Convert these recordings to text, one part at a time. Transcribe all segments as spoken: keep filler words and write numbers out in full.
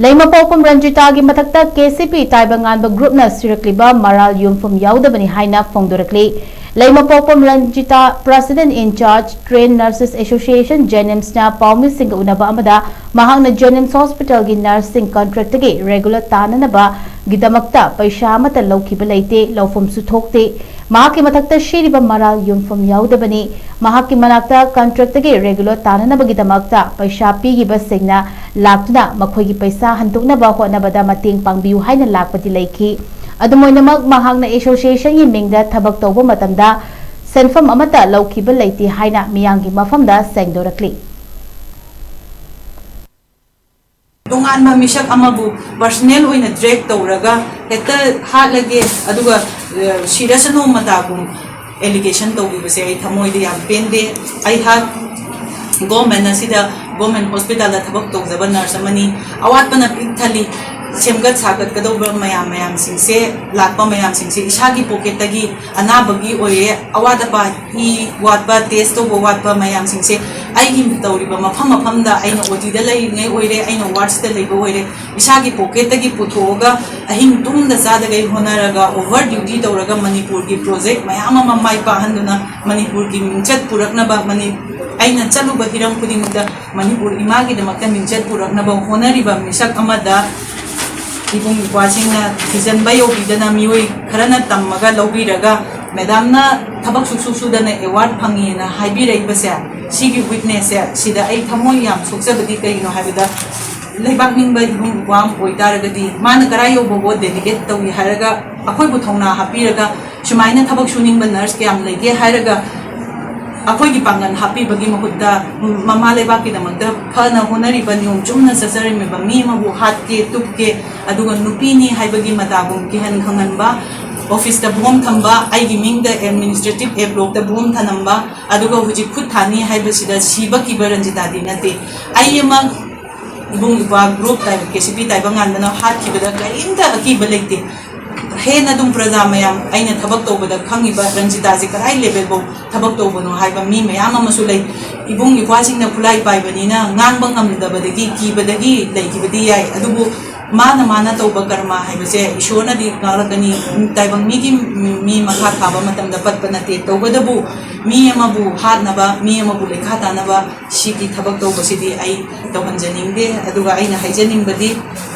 ꯂꯩꯃꯄꯣꯛꯄꯝ ꯔꯟꯖꯤꯇꯥꯒꯤ ꯃꯊꯛꯇ K C ꯄꯤ ꯇꯥꯏꯕꯪꯉꯥꯟꯕ ꯒ꯭ꯔꯨꯞꯅ ꯁꯤꯔꯛꯂꯤꯕ ꯃꯔꯥꯜ ꯌꯨꯝꯐꯝ ꯌꯥꯎꯗꯕꯅꯤ ꯍꯥꯏꯅ ꯐꯣꯡꯗꯣꯔꯛꯂꯤ꯫ ꯂꯩꯃꯄꯣꯛꯄꯝ Ranjita, President in Charge, Trained Nurses Association, JNIMSꯅ ꯄꯥꯎꯃꯤꯁꯤꯡꯒ ꯎꯅꯕ ꯑꯃꯗ ꯃꯍꯥꯛꯅ JNIMS Hospitalꯒꯤ ꯅꯔꯁꯁꯤꯡ ꯀꯟꯇ꯭ꯔꯦꯛꯇꯒꯤ ꯔꯦꯒꯨꯂꯔ ꯇꯥꯅꯅꯕꯒꯤꯗꯃꯛꯇ ꯄꯩꯁꯥ ꯑꯃꯠꯇ ꯂꯧꯈꯤꯕ ꯂꯩꯇꯦ, ꯂꯧꯐꯝꯁꯨ ꯊꯣꯛꯇꯦ꯫ ꯃꯍꯥꯛꯀꯤ ꯃꯊꯛꯇ ꯁꯤꯔꯤꯕ ꯃꯔꯥꯜ ꯌꯨꯝꯐꯝ ꯌꯥꯎꯗꯕꯅꯤ꯫ ꯃꯍꯥꯛꯀꯤ ꯃꯅꯥꯛꯇ ꯀꯟꯇ꯭ꯔꯦꯛꯇꯒꯤ ꯔꯦꯒꯨꯂꯔ ꯇꯥꯅꯅꯕꯒꯤꯗꯃꯛꯇ ꯄꯩꯁꯥ ꯄꯤꯈꯤꯕꯁꯤꯡꯅ ꯂꯥꯛꯇꯨꯅ ꯃꯈꯣꯏꯒꯤ ꯄꯩꯁꯥ ꯍꯟꯗꯣꯛꯅꯕ ꯍꯣꯠꯅꯕꯗ ꯃꯇꯦꯡ ꯄꯥꯡꯕꯤꯌꯨ ꯍꯥꯏꯅ ꯂꯥꯛꯄꯗꯤ ꯂꯩꯈꯤ꯫ ꯑꯗꯨꯝ ꯑꯣꯏꯅꯃꯛ, ꯃꯍꯥꯛꯅ ꯑꯦꯁꯣꯁꯤꯌꯦꯁꯟꯒꯤ ꯃꯤꯡꯗ ꯊꯕꯛ ꯇꯧꯕ ꯃꯇꯝꯗ ꯁꯦꯟꯐꯝ ꯑꯃꯠꯇ ꯂꯧꯈꯤꯕ ꯂꯩꯇꯦ ꯍꯥꯏꯅ ꯃꯤꯌꯥꯝꯒꯤ ꯃꯐꯝꯗ ꯁꯦꯡꯗꯣꯔꯛꯂꯤ꯫ ꯇꯣꯉꯥꯟꯕ ꯃꯤꯁꯛ ꯑꯃꯕꯨ ꯄꯔꯁꯅꯦꯜ ꯑꯣꯏꯅ ꯗ꯭ꯔꯦꯒ ꯇꯧꯔꯒ ꯍꯦꯛꯇ ꯍꯥꯠꯂꯒꯦ, ꯑꯗꯨꯒ ꯁꯤꯔꯁꯅꯨ ꯃꯇꯥꯒꯨꯝ ꯑꯦꯂꯤꯒꯦꯁꯟ ꯇꯧꯕꯤꯕꯁꯦ ꯑꯩ ꯊꯃꯣꯏꯗ ꯌꯥꯝ ꯄꯦꯟꯗꯦ꯫ ꯑꯩꯍꯥꯛ ꯒꯣꯔꯃꯦꯟ ꯑꯁꯤꯗ, ꯒꯣꯔꯃꯦꯟ ꯍꯣꯁꯄꯤꯇꯥꯜꯗ ꯊꯕꯛ ꯇꯧꯖꯕ ꯅꯔꯁ ꯑꯃꯅꯤ꯫ ꯑꯋꯥꯠꯄꯅ ꯄꯤꯛ ꯊꯜꯂꯤ꯫ ꯁꯦꯝꯒꯠ ꯁꯥꯒꯠꯀꯗꯧꯕ ꯃꯌꯥꯝ ꯃꯌꯥꯝꯁꯤꯡꯁꯦ, ꯂꯥꯛꯄ ꯃꯌꯥꯝꯁꯤꯡꯁꯦ ꯏꯁꯥꯒꯤ ꯄꯣꯀꯦꯠꯇꯒꯤ ꯑꯅꯥꯕꯒꯤ ꯑꯣꯏꯔꯦ, ꯑꯋꯥꯠ ꯑꯄꯥ, ꯏ ꯋꯥꯠꯄ, ꯇꯦꯁ ꯇꯧꯕ ꯋꯥꯠꯄ ꯃꯌꯥꯝꯁꯤꯡꯁꯦ ꯑꯩꯒꯤ ꯇꯧꯔꯤꯕ ꯃꯐꯝ ꯃꯐꯝꯗ, ꯑꯩꯅ ꯑꯣ ꯇꯤꯗ ꯂꯩꯔꯤꯉꯩ ꯑꯣꯏꯔꯦ, ꯑꯩꯅ ꯋꯥꯔꯗꯁꯇ ꯂꯩꯕ ꯑꯣꯏꯔꯦ, ꯏꯁꯥꯒꯤ ꯄꯣꯀꯦꯠꯇꯒꯤ ꯄꯨꯊꯣꯛꯑꯒ ꯑꯍꯤꯡ ꯇꯨꯝꯗ ꯆꯥꯗꯈꯩ ꯍꯣꯠꯅꯔꯒ, ꯑꯣꯚꯔ ꯗ꯭ꯌꯨꯇꯤ ꯇꯧꯔꯒ ꯃꯅꯤꯄꯨꯔꯒꯤ ꯄ꯭ꯔꯣꯖꯦꯛ ꯃꯌꯥꯝ ꯑꯃ ꯃꯥꯏ ꯄꯥꯛꯍꯟꯗꯨꯅ ꯃꯅꯤꯄꯨꯔꯒꯤ ꯃꯤꯡꯆꯠ ꯄꯨꯔꯛꯅꯕ, ꯃꯅꯤ-, ꯑꯩꯅ ꯆꯠꯂꯨꯕ ꯍꯤꯔꯝ ꯈꯨꯗꯤꯡꯃꯛꯇ ꯃꯅꯤꯄꯨꯔ ꯏꯃꯥꯒꯤꯗꯃꯛꯇ ꯃꯤꯡꯆꯠ ꯄꯨꯔꯛꯅꯕ ꯍꯣꯠꯅꯔꯤꯕ ꯃꯤꯁꯛ ꯑꯃꯗ ꯏꯕꯨꯡ ꯏꯄ꯭ꯋꯥꯁꯤꯡꯅ ꯊꯤꯖꯤꯟꯕ ꯌꯧꯕꯤꯗꯅ ꯃꯤꯑꯣꯏ ꯈꯔꯅ ꯇꯝꯃꯒ ꯂꯧꯕꯤꯔꯒ ꯃꯦꯗꯥꯝꯅ ꯊꯕꯛ ꯁꯨꯛꯁꯨ ꯁꯨꯗꯅ ꯑꯦꯋꯥꯔꯗ ꯐꯪꯉꯦꯅ ꯍꯥꯏꯕꯤꯔꯛꯏꯕꯁꯦ, ꯁꯤꯒꯤ ꯋꯤꯛꯅꯦꯁꯁꯦ, ꯁꯤꯗ ꯑꯩ ꯊꯃꯣꯏ ꯌꯥꯝ ꯁꯣꯛꯆꯕꯗꯤ ꯀꯩꯒꯤꯅꯣ ꯍꯥꯏꯕꯗ, ꯂꯩꯕꯥꯛ ꯅꯤꯡꯕ ꯏꯕꯨꯡ ꯏꯄ꯭ꯋꯥ ꯑꯃ ꯑꯣꯏꯇꯥꯔꯒꯗꯤ ꯃꯥꯅ ꯀꯔꯥꯏ ꯌꯧꯕꯐꯥꯎ ꯗꯦꯂꯤꯒꯦꯠ ꯇꯧꯏ ꯍꯥꯏꯔꯒ ꯑꯩꯈꯣꯏꯕꯨ ꯊꯧꯅꯥ ꯍꯥꯞꯄꯤꯔꯒ ꯁꯨꯃꯥꯏꯅ ꯊꯕꯛ ꯁꯨꯅꯤꯡꯕ ꯅꯔꯁ ꯀꯌꯥꯝ ꯂꯩꯒꯦ ꯍꯥꯏꯔꯒ ꯑꯩꯈꯣꯏꯒꯤ ꯄꯥꯡꯒꯜ ꯍꯥꯞꯄꯤꯕꯒꯤ ꯃꯍꯨꯠꯇ ꯃꯃꯥ ꯂꯩꯕꯥꯛꯀꯤꯗꯃꯛꯇ ꯐꯅ ꯍꯣꯠꯅꯔꯤꯕ, ꯅꯤꯌꯣꯝ ꯆꯨꯝꯅ ꯆꯠꯆꯔꯝꯃꯤꯕ ꯃꯤ ꯑꯃꯕꯨ ꯍꯥꯠꯀꯦ, ꯇꯨꯞꯀꯦ, ꯑꯗꯨꯒ ꯅꯨꯄꯤꯅꯤ ꯍꯥꯏꯕꯒꯤ ꯃꯇꯥꯒꯨꯝ ꯀꯤꯍꯟ ꯈꯪꯍꯟꯕ, ꯑꯣꯐꯤꯁꯇ ꯕꯣꯝ ꯊꯝꯕ, ꯑꯩꯒꯤ ꯃꯤꯡꯗ ꯑꯦꯗꯃꯤꯅꯤꯁꯇ꯭ꯔꯦꯇꯤꯚ ꯑꯦ ꯕ꯭ꯂꯣꯛꯇ ꯕꯣꯝ ꯊꯅꯝꯕ, ꯑꯗꯨꯒ ꯍꯧꯖꯤꯛ ꯈꯨꯠ ꯊꯥꯅꯤ ꯍꯥꯏꯕꯁꯤꯗ ꯁꯤꯕ ꯀꯤꯕ ꯔꯟꯖꯤꯇꯥꯗꯤ ꯅꯠꯇꯦ꯫ ꯑꯩ ꯑꯃ ꯏꯕꯨꯡ ꯏꯄ꯭ꯋꯥ ꯒ꯭ꯔꯨꯞ ꯀꯦ ꯁꯤ ꯄꯤ ꯇꯥꯏꯕꯪꯉꯥꯟꯕꯅ ꯍꯥꯠꯈꯤꯕꯗ ꯀꯔꯤꯝꯇ ꯑꯀꯤꯕ ꯂꯩꯇꯦ꯫ ꯍꯦꯟꯅ ꯑꯗꯨꯝ ꯄ꯭ꯔꯖꯥ ꯃꯌꯥꯝ, ꯑꯩꯅ ꯊꯕꯛ ꯇꯧꯕꯗ ꯈꯪꯉꯤꯕ ꯔꯟꯖꯤꯇꯥꯁꯦ ꯀꯗꯥꯏ ꯂꯦꯚꯦꯜꯐꯧ ꯊꯕꯛ ꯇꯧꯕꯅꯣ ꯍꯥꯏꯕ ꯃꯤ ꯃꯌꯥꯝ ꯑꯃꯁꯨ ꯂꯩ꯫ ꯏꯕꯨꯡ ꯏꯄ꯭ꯋꯥꯁꯤꯡꯅ ꯈꯨꯠꯂꯥꯏ ꯄꯥꯏꯕꯅꯤꯅ ꯉꯥꯡꯕ ꯉꯝꯗꯕꯗꯒꯤ, ꯀꯤꯕꯗꯒꯤ ꯂꯩꯈꯤꯕꯗꯤ ꯌꯥꯏ, ꯑꯗꯨꯕꯨ ꯃꯥꯅ ꯃꯥꯅ ꯇꯧꯕ ꯀꯔꯃ ꯍꯥꯏꯕꯁꯦ ꯏꯁꯣꯔꯅꯗꯤ ꯉꯥꯛꯂꯛꯀꯅꯤ꯫ ꯇꯥꯏꯕꯪ ꯃꯤꯒꯤ ꯃꯤ ꯃꯈꯥ ꯊꯥꯕ ꯃꯇꯝꯗ ꯄꯠꯄ ꯅꯠꯇꯦ꯫ ꯇꯧꯕꯇꯕꯨ ꯃꯤ ꯑꯃꯕꯨ ꯍꯥꯠꯅꯕ, ꯃꯤ ꯑꯃꯕꯨ ꯂꯩꯈꯥ ꯇꯥꯅꯕ ꯁꯤꯒꯤ ꯊꯕꯛ ꯇꯧꯕꯁꯤꯗꯤ ꯑꯩ ꯇꯧꯍꯟꯖꯅꯤꯡꯗꯦ꯫ ꯑꯗꯨꯒ ꯑꯩꯅ ꯍꯥꯏꯖꯅꯤꯡꯕꯗꯤ,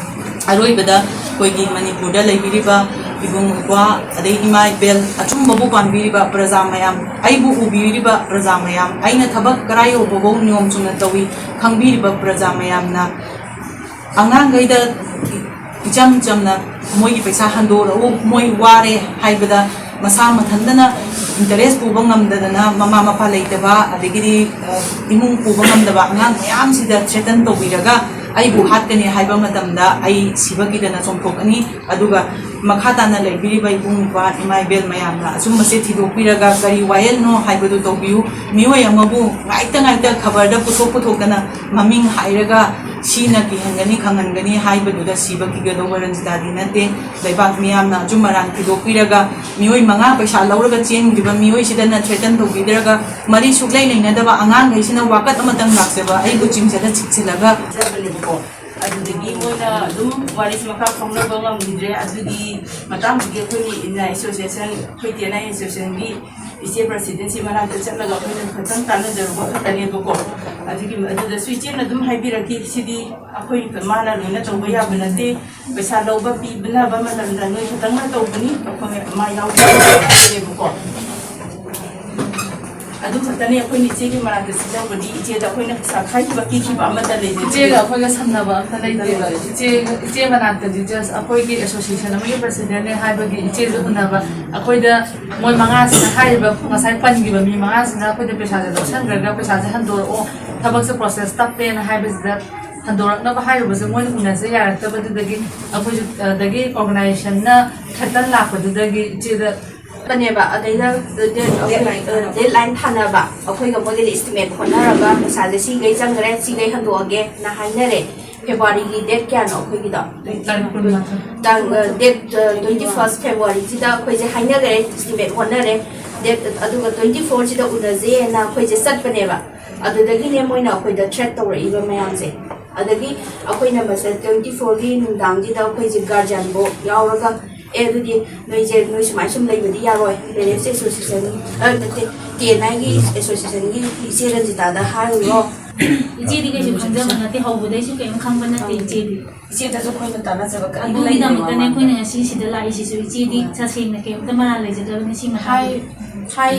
ꯑꯔꯣꯏꯕꯗ ꯑꯩꯈꯣꯏꯒꯤ ꯃꯅꯤꯄꯨꯔꯗ ꯂꯩꯕꯤꯔꯤꯕ ꯏꯕꯨꯡ ꯏꯄ꯭ꯋꯥ, ꯑꯗꯩ ꯏꯃꯥ ꯏꯕꯦꯜ, ꯑꯆꯨꯝꯕꯕꯨ ꯄꯥꯟꯕꯤꯔꯤꯕ ꯄ꯭ꯔꯖꯥ ꯃꯌꯥꯝ, ꯑꯩꯕꯨ ꯎꯕꯤꯔꯤꯕ ꯄ꯭ꯔꯖꯥ ꯃꯌꯥꯝ, ꯑꯩꯅ ꯊꯕꯛ ꯀꯔꯥꯏ ꯌꯧꯕꯐꯧ ꯅꯤꯌꯣꯝ ꯆꯨꯝꯅ ꯇꯧꯏ ꯈꯪꯕꯤꯔꯤꯕ ꯄ꯭ꯔꯖꯥ ꯃꯌꯥꯝꯅ ꯑꯉꯥꯡꯈꯩꯗ ꯏꯆꯝ ꯆꯝꯅ ꯃꯣꯏꯒꯤ ꯄꯩꯁꯥ ꯍꯟꯗꯣꯔꯛꯎ, ꯃꯣꯏ ꯋꯥꯔꯦ ꯍꯥꯏꯕꯗ ꯃꯁꯥ ꯃꯊꯟꯇꯅ ꯏꯟꯇꯔꯦꯁ ꯄꯨꯕ ꯉꯝꯗꯗꯅ ꯃꯃꯥ ꯃꯄꯥ ꯂꯩꯇꯕ, ꯑꯗꯒꯤꯗꯤ, ꯑ, ꯏꯃꯨꯡ ꯄꯨꯕ ꯉꯝꯗꯕ ꯑꯉꯥꯡ ꯃꯌꯥꯝꯁꯤꯗ ꯊ꯭ꯔꯦꯇꯟ ꯇꯧꯕꯤꯔꯒ ꯑꯩꯕꯨ ꯍꯥꯠꯀꯅꯤ ꯍꯥꯏꯕ ꯃꯇꯝꯗ ꯑꯩ ꯁꯤꯕ ꯀꯤꯗꯅ ꯆꯣꯡꯊꯣꯛꯀꯅꯤ꯫ ꯑꯗꯨꯒ ꯃꯈꯥ ꯇꯥꯅ ꯂꯩꯕꯤꯔꯤꯕ ꯏꯕꯨꯡ ꯏꯄ꯭ꯋꯥ, ꯏꯃꯥ ꯏꯕꯦꯜ ꯃꯌꯥꯝꯅ ꯑꯆꯨꯝꯕꯁꯦ ꯊꯤꯗꯣꯛꯄꯤꯔꯒ ꯀꯔꯤ ꯋꯥꯌꯦꯜꯅꯣ ꯍꯥꯏꯕꯗꯨ ꯇꯧꯕꯤꯌꯨ꯫ ꯃꯤꯑꯣꯏ ꯑꯃꯕꯨ ꯉꯥꯏꯇ ꯉꯥꯏꯇ ꯈꯕꯔꯗ ꯄꯨꯊꯣꯛ ꯄꯨꯊꯣꯛꯇꯅ ꯃꯃꯤꯡ ꯍꯥꯏꯔꯒ ꯁꯤꯅ ꯀꯤꯍꯟꯒꯅꯤ ꯈꯪꯍꯟꯒꯅꯤ ꯍꯥꯏꯕꯗꯨꯗ ꯁꯤꯕ ꯀꯤꯒꯗꯧꯕ ꯔꯟꯖꯤꯇꯥꯗꯤ ꯅꯠꯇꯦ꯫ ꯂꯩꯕꯥꯛ ꯃꯤꯌꯥꯝꯅ ꯑꯆꯨꯝ ꯑꯔꯥꯟ ꯊꯤꯗꯣꯛꯄꯤꯔꯒ ꯃꯤꯑꯣꯏ ꯃꯉꯥ ꯄꯩꯁꯥ ꯂꯧꯔꯒ ꯆꯦꯟꯈꯤꯕ ꯃꯤꯑꯣꯏꯁꯤꯗꯅ ꯊ꯭ꯔꯦꯇꯟ ꯇꯧꯕꯤꯗ꯭ꯔꯒ ꯃꯔꯤ ꯁꯨꯛꯂꯩ ꯂꯩꯅꯗꯕ ꯑꯉꯥꯡꯈꯩꯁꯤꯅ ꯋꯥꯀꯠ ꯑꯃꯇꯪ ꯂꯥꯛꯆꯕ ꯑꯩꯕꯨ ꯆꯤꯡꯁꯤꯜꯂ ꯆꯤꯛꯁꯤꯜꯂꯒ ꯆꯠꯄꯅꯦꯕꯀꯣ꯫ ꯑꯗꯨꯗꯒꯤ ꯃꯣꯏꯅ ꯑꯗꯨꯝ ꯋꯥꯔꯤꯁꯤ ꯃꯈꯥ ꯐꯥꯎꯅꯕ ꯉꯝꯈꯤꯗ꯭ꯔꯦ꯫ ꯑꯗꯨꯒꯤ ꯃꯇꯥꯡꯗꯨꯒꯤ ꯑꯩꯈꯣꯏꯒꯤ ꯏꯟꯗꯤꯌꯥ ꯑꯦꯁꯣꯁꯤꯌꯦꯁꯟ, ꯑꯩꯈꯣꯏ ꯇꯦꯅꯥꯏ ꯑꯦꯁꯣꯁꯤꯌꯦꯁꯟꯒꯤ ꯏꯆꯦ ꯄ꯭ꯔꯁꯤꯗꯦꯟꯁꯤ ꯃꯅꯥꯛꯇ ꯆꯠꯂꯒ ꯑꯩꯈꯣꯏꯅ ꯈꯤꯇꯪ ꯇꯥꯟꯅꯖꯔꯨꯕ ꯈꯛꯇꯅꯦꯕꯀꯣ꯫ ꯑꯗꯨꯒꯤ, ꯑꯗꯨꯗꯁꯨ ꯏꯆꯦꯅ ꯑꯗꯨꯝ ꯍꯥꯏꯕꯤꯔꯛꯈꯤ, "ꯁꯤꯗꯤ ꯑꯩꯈꯣꯏ, ꯃꯥꯅ ꯂꯣꯏꯅ ꯇꯧꯕ ꯌꯥꯕ ꯅꯠꯇꯦ, ꯄꯩꯁꯥ ꯂꯧꯕ ꯄꯤꯅꯕ ꯃꯇꯝꯗ ꯅꯣꯏ ꯈꯛꯇꯪꯅ ꯇꯧꯕꯅꯤ, ꯑꯩꯈꯣꯏ ꯃꯥ ꯌꯥꯎꯗꯦꯕꯀꯣ"꯫ ꯑꯗꯨ ꯈꯛꯇꯅꯤ ꯑꯩꯈꯣꯏꯅ ꯏꯆꯦꯒꯤ ꯃꯅꯥꯛꯇ ꯆꯠꯆꯧꯕꯗꯤ꯫ ꯏꯆꯦꯗ ꯑꯩꯈꯣꯏꯅ ꯄꯩꯁꯥ ꯈꯥꯏꯈꯤꯕ ꯄꯤꯈꯤꯕ ꯑꯃꯠꯇ ꯂꯩꯖꯗꯦ꯫ ꯏꯆꯦꯒ ꯑꯩꯈꯣꯏꯒ ꯁꯝꯅꯕ ꯑꯝꯇ ꯂꯩꯇꯦꯕ꯫ ꯏꯆꯦ, ꯏꯆꯦ ꯃꯅꯥꯛꯇꯗꯤ just ꯑꯩꯈꯣꯏꯒꯤ ꯑꯦꯁꯣꯁꯤꯌꯦꯁꯟ ꯑꯃꯒꯤ ꯄ꯭ꯔꯁꯤꯗꯦꯟꯅꯦ ꯍꯥꯏꯕꯒꯤ ꯏꯆꯦꯁꯨ ꯎꯅꯕ, ꯑꯩꯈꯣꯏꯗ ꯃꯣꯏ ꯃꯉꯥꯁꯤꯅ ꯍꯥꯏꯔꯤꯕ, ꯉꯁꯥꯏ ꯄꯟꯈꯤꯕ ꯃꯤ ꯃꯉꯥꯁꯤꯅ ꯑꯩꯈꯣꯏꯗ ꯄꯩꯁꯥꯁꯦ ꯂꯧꯁꯟꯈ꯭ꯔꯒ ꯄꯩꯁꯥꯁꯦ ꯍꯟꯗꯣꯔꯛꯑꯣ, ꯊꯕꯛꯁꯦ ꯄ꯭ꯔꯣꯁꯦꯁ ꯇꯞꯄꯦꯅ ꯍꯥꯏꯕꯁꯤꯗ ꯍꯟꯗꯣꯔꯛꯅꯕ ꯍꯥꯏꯔꯨꯕꯁꯦ ꯃꯣꯏꯅ ꯎꯅꯁꯦ ꯌꯥꯔꯛꯇꯕꯗꯨꯗꯒꯤ ꯑꯩꯈꯣꯏꯁꯨ, ꯑꯗꯒꯤ ꯑꯣꯔꯒꯅꯥꯏꯖꯦꯁꯟꯅ ꯊ꯭ꯔꯦꯇꯟ ꯂꯥꯛꯄꯗꯨꯗꯒꯤ ꯏꯆꯦꯗ ꯄꯅꯦꯕ꯫ ꯑꯗꯩꯗ ꯗꯦꯠ, ꯗꯦꯠꯂꯥꯏꯟ ꯊꯥꯅꯕ꯫ ꯗꯦꯠꯂꯥꯏꯟ ꯊꯥꯅꯕ, ꯑꯩꯈꯣꯏꯒ ꯃꯣꯏꯒꯗꯤ ꯏꯁꯇꯤꯃꯦꯠ ꯍꯣꯠꯅꯔꯒ ꯄꯩꯁꯥꯁꯦ ꯁꯤꯈꯩ ꯆꯪꯈ꯭ꯔꯦ, ꯁꯤꯈꯩ ꯍꯟꯗꯣꯛꯑꯒꯦꯅ ꯍꯥꯏꯅꯔꯦ꯫ ꯐꯦꯕ꯭ꯔꯨꯋꯥꯔꯤꯒꯤ ꯗꯦꯠ ꯀꯌꯥꯅꯣ ꯑꯩꯈꯣꯏꯒꯤꯗꯣ? ꯇꯥꯔꯤꯛ ꯀꯨꯟꯃꯥꯊꯣꯏ꯫ ꯇꯥꯡ ꯗꯦꯠ ꯇ꯭ꯋꯦꯟꯇꯤ ꯐꯥꯔꯁ ꯐꯦꯕ꯭ꯔꯨꯋꯥꯔꯤꯁꯤꯗ ꯑꯩꯈꯣꯏꯁꯦ ꯍꯥꯏꯅꯈ꯭ꯔꯦ, ꯏꯁꯇꯤꯃꯦꯠ ꯍꯣꯠꯅꯔꯦ꯫ ꯗꯦꯠ ꯑꯗꯨꯒ ꯇ꯭ꯋꯦꯟꯇꯤ ꯐꯣꯔꯁꯤꯗ ꯎꯅꯁꯦꯅ ꯑꯩꯈꯣꯏꯁꯦ ꯆꯠꯄꯅꯦꯕ꯫ ꯑꯗꯨꯗꯒꯤꯅꯦ ꯃꯣꯏꯅ ꯑꯩꯈꯣꯏꯗ ꯊ꯭ꯔꯦꯠ ꯇꯧꯔꯛꯏꯕ ꯃꯌꯥꯝꯁꯦ꯫ ꯑꯗꯒꯤ ꯑꯩꯈꯣꯏꯅ ꯃꯁꯦ ꯇ꯭ꯋꯦꯟꯇꯤ ꯐꯣꯔꯒꯤ ꯅꯨꯡꯗꯥꯡꯁꯤꯗ ꯑꯩꯈꯣꯏꯁꯦ ꯒꯥꯔꯖꯤꯌꯥꯟꯐꯥꯎ ꯌꯥꯎꯔꯒ, "ꯑꯦ, ꯑꯗꯨꯗꯤ ꯅꯣꯏꯁꯦ, ꯅꯣꯏ ꯁꯨꯃꯥꯏꯅ ꯁꯨꯝ ꯂꯩꯕꯗꯤ ꯌꯥꯔꯣꯏ, ꯄꯦꯔꯦꯟꯁ ꯑꯦꯁꯣꯁꯤꯌꯦꯁꯟ, ꯑ, ꯅꯠꯇꯦ, ꯇꯦꯟ ꯑꯥꯏꯒꯤ ꯑꯦꯁꯣꯁꯤꯌꯦꯁꯟꯒꯤ ꯏꯆꯦ ꯔꯟꯖꯤꯇꯥꯗ ꯍꯥꯏꯔꯨꯔꯣ"꯫ ꯏꯆꯦꯗꯤ ꯀꯩꯁꯨ ꯈꯪꯖꯕ ꯅꯠꯇꯦ, ꯍꯧꯕꯗꯩꯁꯨ ꯀꯔꯤꯝ ꯈꯪꯕ ꯅꯠꯇꯦ ꯏꯆꯦꯗꯤ꯫ ꯏꯆꯦꯗꯁꯨ ꯑꯩꯈꯣꯏꯅ ꯇꯥꯟꯅꯖꯕ ꯀꯔꯤꯝ ꯑꯗꯨꯒꯤꯗꯃꯛꯇꯅꯦ ꯂꯩꯇꯦ꯫ ꯑꯩꯈꯣꯏꯅ ꯉꯁꯤ ꯁꯤꯗ ꯂꯥꯛꯏꯁꯤꯁꯨ꯫ ꯏꯆꯦꯗꯤ ꯇꯁꯦꯡꯅ ꯀꯩꯝꯇ ꯃꯔꯥꯜ ꯂꯩꯖꯗꯕꯅꯤ ꯁꯤ ꯍꯥꯏ ꯃꯇꯥꯡꯗ꯫ ꯍꯥꯏ